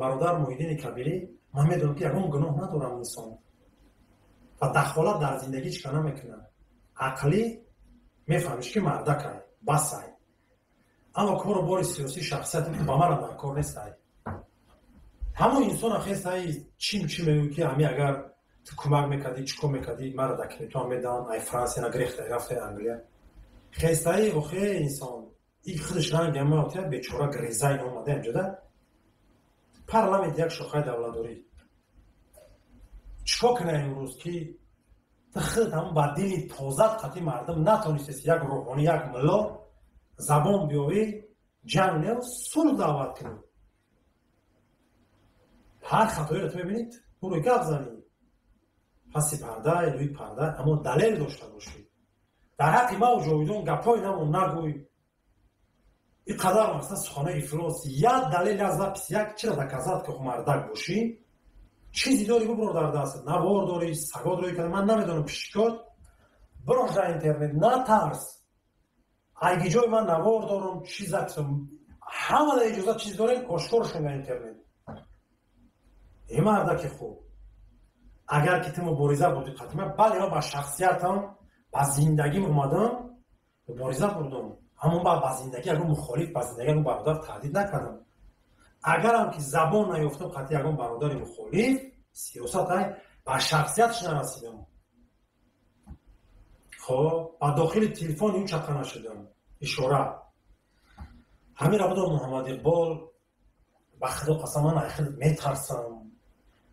Бародар Муҳиддини Кабирӣ, ман медонам, ки ягон гуноҳ надорам инсон ва дахолат дар зиндагӣ чӣ кор намекунад. Ақлӣ мефаҳмиш, ки мардакай, басай. Аммо кору бори сиёсӣ, шахсияти ба манам дар кор нестай. Ҳамон инсон хестай, чим чӣ мегӯ, ки ҳами агар ту кӯмак мекардӣ, чӣ кор мекардӣ, мара документҳоам медам, ай Франсия нагирехтай, рафтай Англия. Хестаи охе инсон, и худаш ранги ама отия бечора грезай омада инҷода. Парламент як шохаи давлатдорӣ. Чӣ кор кунад имрӯз, ки ту худ ҳам ба дили тозат қатъи мардум натонистеси, як рӯҳонӣ, як мулло забон биёрӣ, ҷанг не, сулҳ даъват кунӣ. Ҳар хатоеро ту мебинӣ, рӯи гап занӣ, паси парда, рӯи парда, аммо далел дошта бошӣ. Дар ҳаққи маву ҷовидон гапҳои намо нагӯй. Ин қадар масалан суханои ифлос, як далел, як запись, як чиро доказать, ки мардак бошӣ. Чизе дорӣ, бубуро дар даст, навор дорӣ, сагод рӯй карда, ман намедонам, пишикот бирош дар интернет, натарс. Айги ҷои ман навор дорам, чиз запись, ҳама дар иҷозат чиз дорем, ошкоршон дар интернет. Э мардаки хуб, агар ки ту мубориза бурдӣ қатима, бале, ман ба шахсиятам, ба зиндагим омадам, мубориза бурдам, аммо ба зиндагӣ ягон мухолиф, ба зиндагӣ ягон бародар таҳдид накардам. Агарам ки забон наёфтам қатъи ягон бародари мухолиф, сиёсат ай, ба шахсиятш нарасидам. Хоб, ба дохили телефони ӯ чақа нашудам. Ишора. Ҳамира будам Муҳаммад Иқбол, ба Худо қасам, ман ай худ метарсам.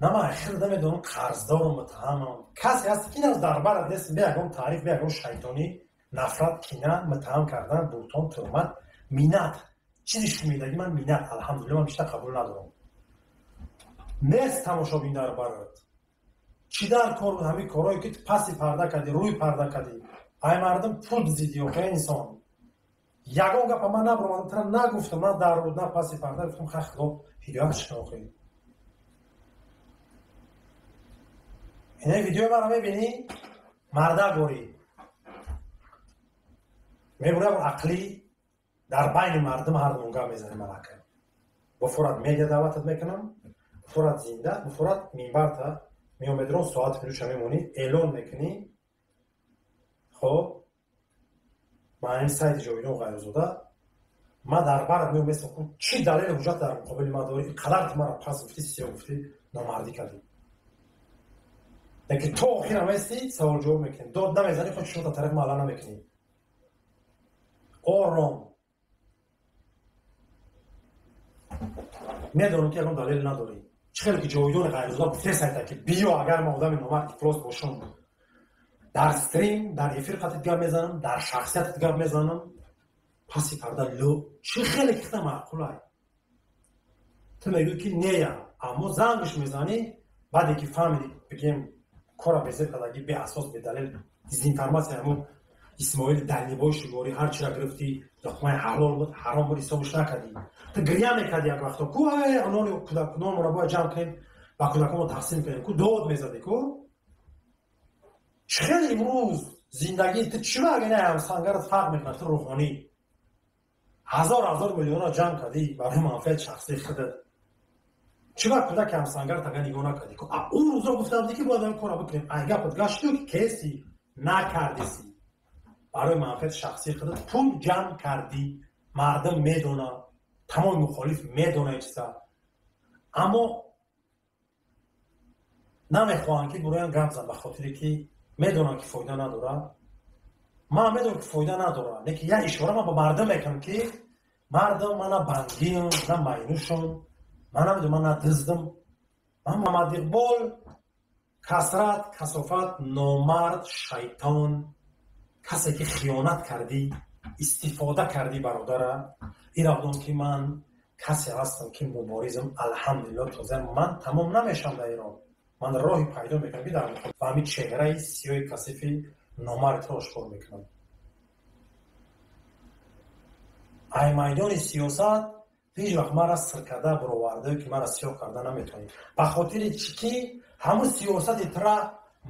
На, ман ай худ намедонам, қарздорам, муттаҳамам. Касе ҳаст, ки наз дар барат нест, бе ягон таъриф, бе ягон шайтонӣ, нафрат, кина, муттаҳам кардан, буҳтон, туҳмат, миннат. Чизи шумидагӣ ман миннат, алҳамдулилла, ман бештар қабул надорам. Нест тамошобин дар барат. Чӣ дар кор буд ҳамин корҳое, ки ту паси парда кардӣ, рӯи парда кардӣ? Ай мардум пул дизидӣ, охе инсон. Ягон гапа ман набуромадам, тара нагуфтам, на дар рӯ, на паси парда, гуфтам, ха, Худо ҳидоятш кун охе. Ина видеои маро мебинӣ? Мардак горӣ. Мебурам ақлӣ дар байни мардум ҳар дум гап мезанем аллакай. Буфурат медиа даъватат мекунам, буфурат зинда, буфурат минбарта меомедрон, соати плюша мемонӣ, эълон мекунӣ. Хоб, ман ин сайти Ҷовидон Ғайрзода, ман дар барат меом месам, чӣ далели ҳуҷҷат дар муқобили ман дорӣ? Ин қадар ту маро пас гуфтӣ, сиёҳ гуфтӣ, номардӣ кардӣ. Лекин то охир ҳам ҳастӣ, савол ҷавоб мекунем. Дод намезанӣ, худ шумо тараф маъла намекунӣ. Ором. Медонам, ки ягон далел надорӣ. Чӣ хеле ки Ҷовидони Ғайрзода гуфтесайта, ки биё, агар ман одами номард, ифлос бошам, дар стрим, дар эфир қатит гап мезанам, дар шахсиятат гап мезанам, паси парда ло, чӣ хеле ки хита маъқулай. Ту мегӯӣ, ки нея, аммо зангш мезанӣ, баъде ки фаҳмидӣ, бигем, кора безеб кардагӣ, беасос, бедалел, дезинформация, ҳамун Исмоили Далнибой шугорӣ, ҳар чиро гирифтӣ, луқмаи ҳалол буд, ҳаром буд, ҳисобаш накардӣ. Ту гиря мекардӣ як вақто, ку ай нони кӯдак, нонмонро бояд ҷамъ кунем, ба кӯдаконмо тақсим кунем, ку дод мезадӣ, ку? Чӣ хеле имрӯз зиндагии ту чӣ ба агар ҳамсангарат фарқ мекунад, ту рӯҳонӣ? Ҳазор ҳазор миллионро ҷамъ кардӣ барои манфиати шахсии худат. Чӣ ба кӯдаки ҳамсангарат агар нигоҳ накардӣ? Ӯ рӯзо гуфта будӣ, ки бояд ҳамин корро бикунем. Ай гапат гаштӣ, ки кеси накардиси. Барои манфиати шахсии худат пул ҷамъ кардӣ, мардум медонад, тамоми мухолиф медонад чиза. Аммо намехоҳанд, ки буроян гап зан, ба хотире ки медонанд, ки фоида надорад. Ман медонам, ки фоида надорад, лекин як ишора ман ба мардум мекунам, ки мардум, ман на бангиам, на майнушам, ман намедонам, ман на дуздам. Ман Муҳаммад Иқбол, касрат, касофат, номард, шайтон, касе ки хиёнат кардӣ, истифода кардӣ бародара. Ира будам, ки ман касе ҳастам, ки муборизам, алҳамдулилло, тоза ман тамом намешавам дар Эрон. Ман роҳи пайдо мекунам, ки дар ва ҳамин чеҳраи сиёҳи касифи номардро ошкор мекунам. Ай майдони сиёсат ҳеҷ вақт маро сир карда бароварда, ки маро сиёҳ карда наметавонӣ. Ба хотири чӣ, ки ҳамун сиёсати тура,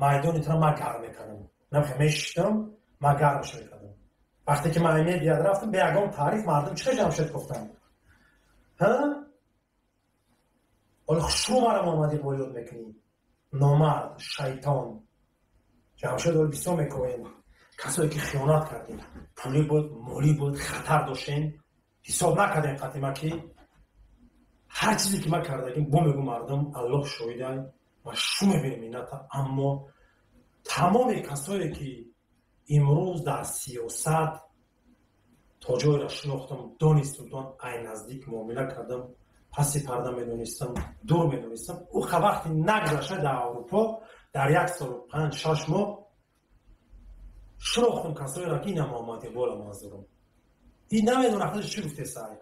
майдони тура ман гарм мекардам. Намехе мешиштам, ман гармш мекардам. Вақте ки ман ай медиа рафтам, бе ягон таъриф мардум чӣ хел Ҷамшед гуфтанд? Ҳа? Ҳоли хушрӯ мара Муҳаммад Иқбол ёд мекунӣ, номард, шайтон. Ҷамшед, ҳоли бисёр мекоҳем касое ки хиёнат кардем, пулӣ буд, молӣ буд, хатар доштем, ҳисоб накардем қатима, ки ҳар чизе ки ман кардагим бо мегӯ мардум, Аллоҳ шоҳидай, ма шу мебинем минната. Аммо тамоми касое ки имрӯз дар сиёсат то ҷойра шинохтам, донистам, то ай наздик муомила кардам, паси парда медонистам, дур медонистам, ӯ вақти нагузашта дар Аврупо дар як солу 5-6 моҳ шинохтам касоеро, ки ина Муҳаммад Иқбола манзурам, ин намедонам худаш чӣ гуфтесай.